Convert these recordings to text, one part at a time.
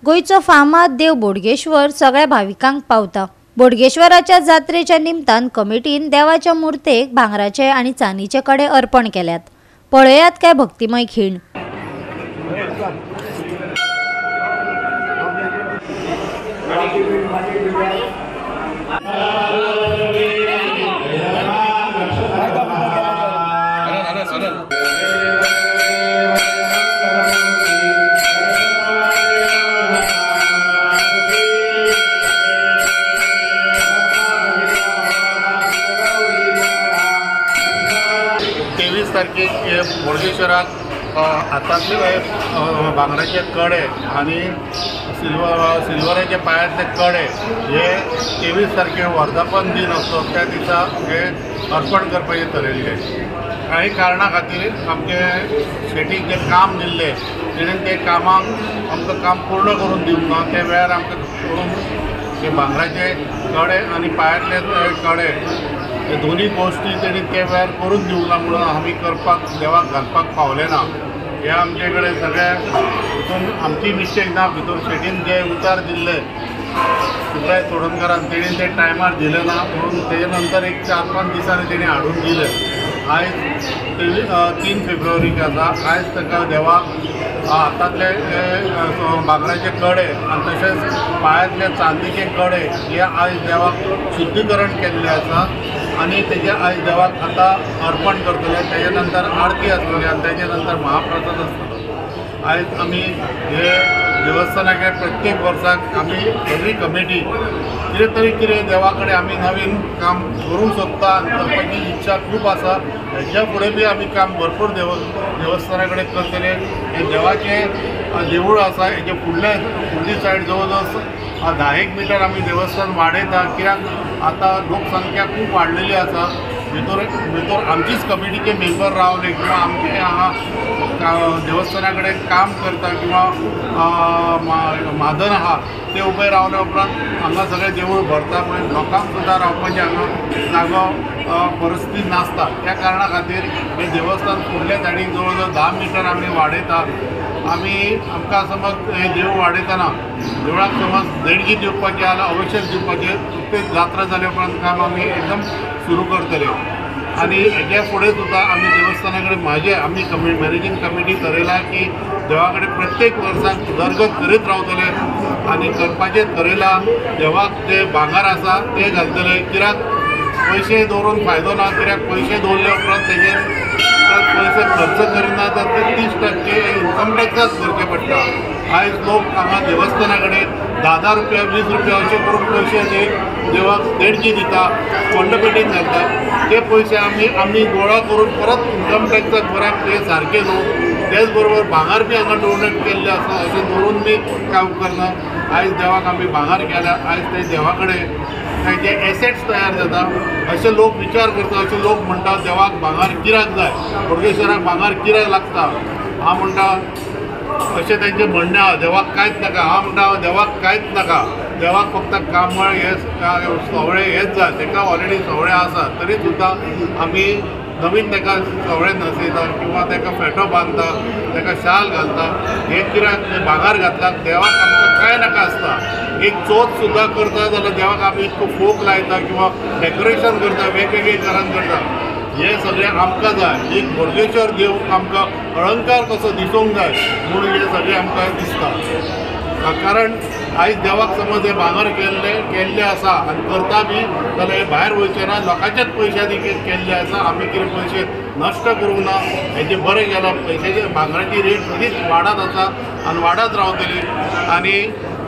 गोंयचो फामाद देव बोडगेश्वर सगळ्या भाविकांक पावता। बोडगेश्वराच्या जात्रेच्या निमतान कमिटीन देवाच्या मूर्तेक भांगराचे आनी चांदीचे कडे अर्पण केल्यात। पळयात काय भक्तिमय खीण। तारखेक बोडगेश्वराक हातांतले भांगराचे कडे आनी सिल्वराचे पांयांतले कडे हे 23 तारखे वर्धापन दिन आसलो त्या दिसा हे अर्पण करपाचें थरयल्लें। काही कारणा खातीर आमचे शेटीक जें काम दिल्लें तेणेन तें कामाक आमकां काम पूर्ण करून दिवंक ना। त्या वेळार आमकां करून ते भांगराचे कडे आनी पांयांतले कडे हे दोन्ही गोष्टी तेणी त्या वेळार करून दिवंक ना म्हणून आमी करपाक देवाक घालपाक पावले ना। हे आमचे कडेन सगळे भितून आमची मिस्टेक ना, भितर शेटीन जे उतार दिल्ले सुब्राय चोडणकारान तेणी ते टायमार दिले ना म्हणून तेजे नंतर एक 4-5 दिसांनी तेणी हाडून दिले। आयज 3 फेब्रुवारीक आसा। आयज ताका देवाक हातांतले भांगराचे कडे आनी तशेंच पांयांतले चांदीचे कडे हे आयज देवाक शुद्धीकरण केल्लें आसा आनी तेजे आयज देवाक आतां अर्पण करतले। तेजे नंतर आरती आसतली आनी तेजे नंतर महाप्रसाद आसतलो। आयज आमी हे देवस्थानाक प्रत्येक वर्साक आमी सगळी कमिटी कितें तरी कितें देवा कडेन आमी नवीन काम करूंक सोदता आनी करपाची इच्छा खूब आसा। हेच्या फुडें बी आमी काम भरपूर देवस्थाना कडेन करतले। हें देवाचें देवूळ आसा, हेजे फुडली सायड जवळ जवळ 10 मिटर आमी देवस्थान वाडयता, कित्याक आतां लोकसंख्या खूब वाडलेली आसा। भितर भितर आमचीच कमिटीचे मेंबर रावले किंवा आमचे हांगा देवस्थाना कडेन काम करता किंवा म्हाजन आहा ते उबे रावले उपरांत हांगा सगळें देवूळ भरता, म्हणून लोकांक सुद्दां रावपाचें हांगा जागो परिस्थिती नासता। त्या कारणा खातीर हें देवस्थान फुडल्या सायडीक जवळ जवळ 10 मिटर आमी वाडयता। आमी आमकां समज हें देवूळ वाडयतना देवळाक समज देणगी दिवपाची जाल्यार अवश्य दिवपाची, ते जात्रा जाल्या उपरांत काम आमी एकदम सुरू करतले। आनी हेच्या फुडें सुद्दां आमी देवस्थाना कडेन म्हाजे आमी मॅनेजींग कमिटी थरयला की देवा कडेन प्रत्येक वर्साक उदरगत करीत रावतले आनी करपाचें थरयलां। देवाक जे भांगर आसा ते घालतले, कित्याक पयशे दवरून फायदो ना, कित्याक पयशे दवरले उपरांत तेजेर पयशे खर्च करिना तर ते 30% इन्कम टॅक्साक भरचे पडटा। आयज लोक हांगा देवस्थाना कडेन 10-10 रुपया 20 रुपया अशे करून पयशे ते देवाक देणगी दिता, फंड पेटीन घालता। ते पयशे आमी गोळा करून परत इन्कम टॅक्साक भरप हें सारकें न्हू। तेच बरोबर भांगर बी हांगा डोनेट केल्लें आसा, अशें दवरून बी काम करना। आयज देवाक आमी भांगर केल्या, आयज ते देवा कडेन तांचे एसेट्स तयार जाता अशे लोक विचार करता, अशे लोक म्हणटा देवाक भांगर कित्याक जाय, बोडगेश्वराक भांगर कित्याक लागता। हांव म्हणटा अशें तांचें म्हणणें आहा, देवाक कांयच नाका। हांव म्हणटा देवाक कांयच नाका, देवाक फक्त कांबळ हे सवळे हेच जाय। ताका ऑलरेडी सवळे आसा तरी सुद्दां आमी नवीन ताका सवळे न्हसयता किंवा ताका फेटो बांदता, ताका शाल घालता, हें कित्याक भांगर घातला देवाक आमकां कांय नाका आसता। एक चोथ सुद्दां करता जाल्यार देवाक आमी इतको फोक लायता किंवा डेकोरेशन करता, वेगवेगळे तरान करता। हें सगळें आमकां जाय, एक बोडगेश्वर देव आमकां अळंकार कसो दिसूंक जाय म्हणून हें सगळें आमकां दिसता। कारण आयज देवाक समज हें भांगर केल्लें आसा आनी करता बी जाल्यार हें भायर वयचें ना, लोकांच्याच पयशांनी केल्लें आसा। आमी कितें पयशे नश्ट करूंक ना, हेजें बरें केलां। पयशाचे भांगराची रेट सदींच वाडत आसा आनी वाडत रावतली। आनी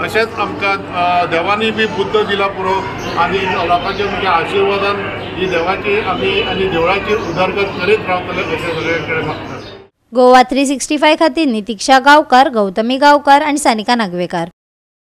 अशेंच आमकां देवांनी बी बुद्द दिला पुरो आनी लोकांच्या तुमच्या आशिर्वादान ही देवाची आमी आनी देवळाची उदरगत करीत रावतले अशें सगळे कडेन मागता। गोवा 365 खातीर नितिक्षा गांवकार, गौतमी गांवकार आनी सानिका नागवेकार।